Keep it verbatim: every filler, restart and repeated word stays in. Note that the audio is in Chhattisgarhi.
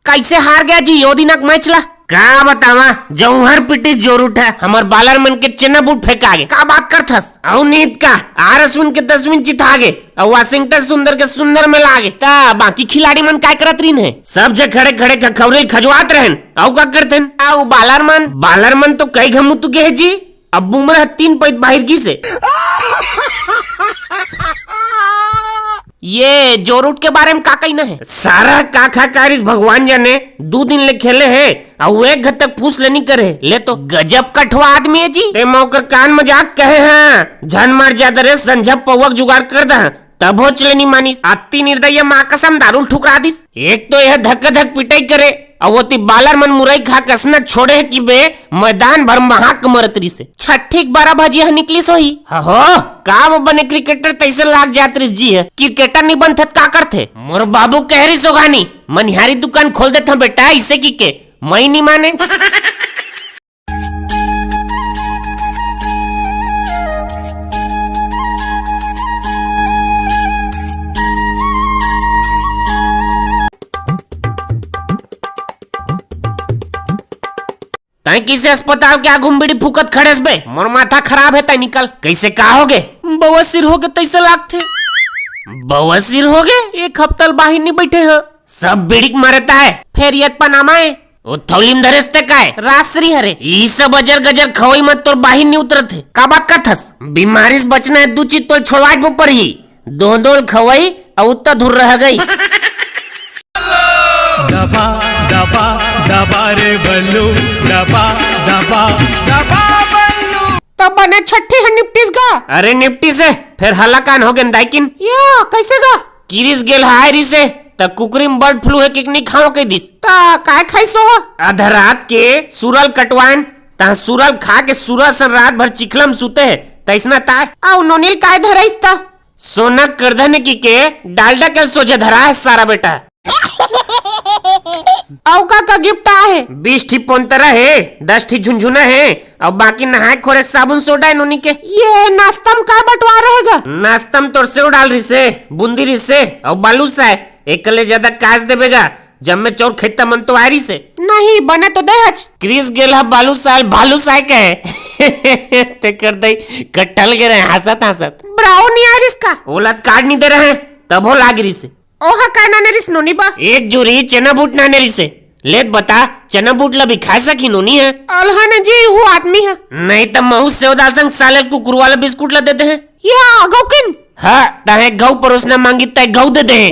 कैसे हार गया जी यो दिनक मैच ला? का बतावा, जौहर पिटिस जोरूट ह, हमर बालर मन के चेना बूट फेंका गे। का बात करथस? अउ नीत का, आर अश्विन के दसवीं चिता गे, अउ वाशिंगटन सुंदर के सुंदर में लागे। त बाकी खिलाड़ी मन काय करत रहिन हे? सब झ खड़े खड़े खखौरे ल खजवात रहन। अउ का करथन? अउ बालर मन? बालर मन तो कई घमुतु गे हे जी। अब बुमराह तीन पैत बाहिर गिस हे। ये जोरूट के बारे में का कहिना हे? सारा का खा कारिस भगवान जाने, दू दिन ले खेले हे, अउ एक घ तक फूस ले नी करे। ले तो गजब कठवा आदमी हे जी। ते मैं ओकर कान मजाक कहे हां, झन मार जादा रे, संझा पौवा के जुगाड़ कर दहा। तभो चले नी मानिस। अति निर्दयी माँ कसम दारू ल ठुकरा दिस। एक तो यह धक धक पिटाई करे, अउ ओती बालर मन मुरई खा कसना छोड़े हे कि बे, मैदान भर महाक मरत रिस हे। छट्ठी के बारह भजिया ह निकलिस होही। ह हो, का वो बने क्रिकेटर तैसे लाग जात रिस जी हे। क्रिकेटर नी बनथत का करथे? मोर बाबू कह रिस ओघानी, मनिहारी दुकान खोल देथंव बेटा, इसे कि के, मई नी माने। तैं किसे अस्पताल के आगू म बीड़ी फूकत खड़ेस बे? मोर माथा खराब हे, तैं निकल। कैसे का होगे? बवासीर होगे तैसे लागथे। बवासीर होगे? एक हफ्ता ल बाहिर नी बैठे हंव। सब बीड़ी के मारे ताय। फेर यत पनामा हे। ओ थौली म धरेस ते काय? रासरी हरे। ई सब अजर गजर खवई मत, तोर बाहिर नी उतरत हे। का बात करथस? बीमारी से बचना हे, दू चीज तोल छोड़वाए के ऊपर ही। दोंदोल खवई अउ उत्ता धुर रह गई। दबा, दबा, दबा रे बल्लू, दबा, दबा, दबा बल्लू। त बने छट्ठी ह निपटिस गा? अरे निपटिस हे, फेर हलाकान हो गेन दाइकिन। या, कैसे गा? किरिस गेल हाय रिस हे, त कुकरी म बर्ड फ्लू हे कि नी खाओ कहि दिस। त काय खाइस हो? आधा रात के सुरल कटवान, तहां सुरल खा के सुरल सन रात भर चिखला म सुते हे, तैसना ताय। अउ नोनी ल काय धराइस त? सोना करधन की के डालडा के सोझे धरा हे सारा बेटा। अउ का का गिफ्ट आहे? बीस ठी पोंतरा हे, दस ठी झुनझुना हे, अउ बाकी नहाए खोरे के साबुन सोडा हे नोनी के। ये नाश्ता म का बंटवारा हे गा? नाश्ता म तोर सेव डाल रिस हे, बूंदी रिस हे, अउ बालूसाय। एक ले ज्यादा कास देबे गा, जम्मे चौर खैता मन तो आय रिस हे। नहीं, बने तो दे हच। क्रिस गेल ह बालूसाय ल भालूसाय कहे। तेकर दई कटल गे रहे हंसत हंसत। ब्राउनी आय रिस का? ओला त कार्ड नी दे रहे, तभो लाग रिस हे। ओहा का नाने रिस नोनी बा? एक जुरी चना बूट नाने रिस हे। ले त बता, चना बूट ला भी खा सकी नोनी हे? अलहन जी, वो आदमी हे। नहीं त महू सेव दाल संग साले ल कुकुर वाला बिस्कुट ला दे दे हे। या, गौकिन। हां, तहे गौ परोसना मांगी, तय गौ दे दे हे।